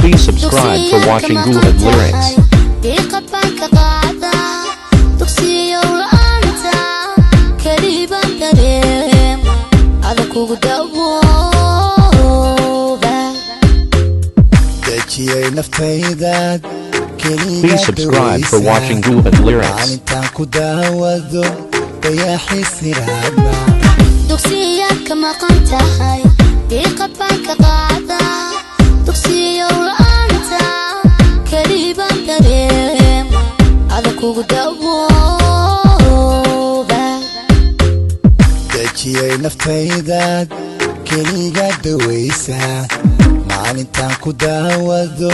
Please subscribe for watching Gulad Lyrics. Diiqad baan ka qaadaa dugsiyow la'aanta, kelibaan dareema ada kugu dawooba. Dejiyay naftaydaad. Please subscribe for watching Gulad Lyrics. Maalintaan ku daawado dayaxisiraadba. Dugsiyaad ka maqan tahay, diiqad baan ka qaadaa dugsiyow la'aanta, kelibaan dareema ada kugu dawooba. Dejiyay naftaydaad keliga dawaysa, maalintaan ku daawado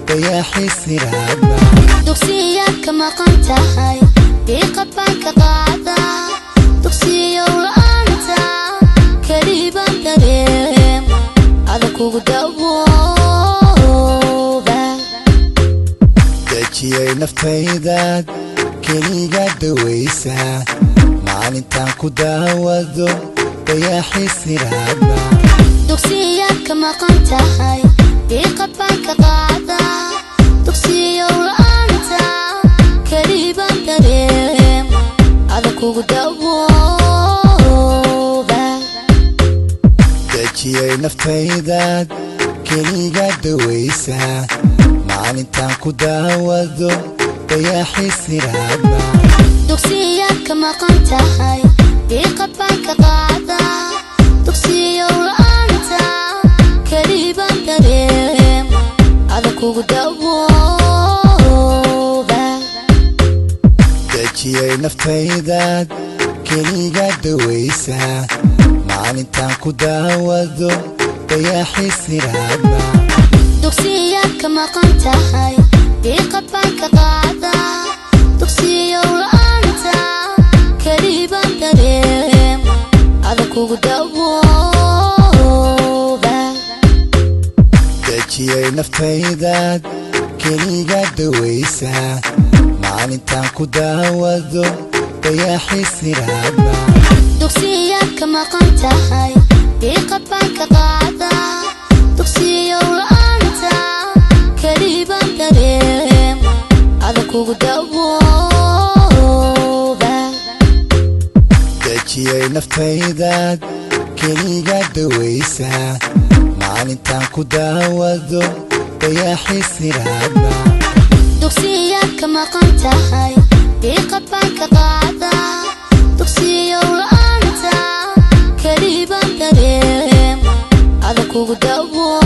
dayaxisiraadba. Dugsiyaad ka maqan tahay, diiqad baan ka qaadaa dugsiyow la'aanta, kelibaan dareema ada kugu dawooba. Dejiyay naftaydaad keliga dawaysa, maalintaan ku daawado dayaxisiraadba. Dugsiyaad ka maqan tahay, diiqad baan ka qaadaa dugsiyow la'aanta, kelibaan dareema ada kugu dawooba. Dejiyay naftaydaad keliga dawaysa, maalintaan ku daawado dayaxisiraadba. Dugsiyaad ka maqan tahay, diiqad baan ka qaadaa dugsiyow la'aanta, kelibaan dareema ada kugu dawooba. Dejiyay naftaydaad keliga dawaysa, maalintaan ku daawado dayaxisiraadba. Dugsiyaad ka maqan tahay, diiqad baan ka qaadaa dugsiyow la'aanta, kelibaan dareema ada kugu dawooba. Dejiyay naftaydaad keliga dawaysa, maalintaan ku daawado dayaxisiraadba. Dugsiyaad ka maqan tahay, diiqad baan ka qaadaa dugsiyow la'aanta, kelibaan dareema ada kugu dawooba. Dejiyay naftaydaad keliga dawaysa, maalintaan ku daawado dayaxisiraadba. Dugsiyaad ka maqan tahay, diiqad baan ka qaadaa dugsiyow la'aanta, kelibaan dareema ada kugu dawooba.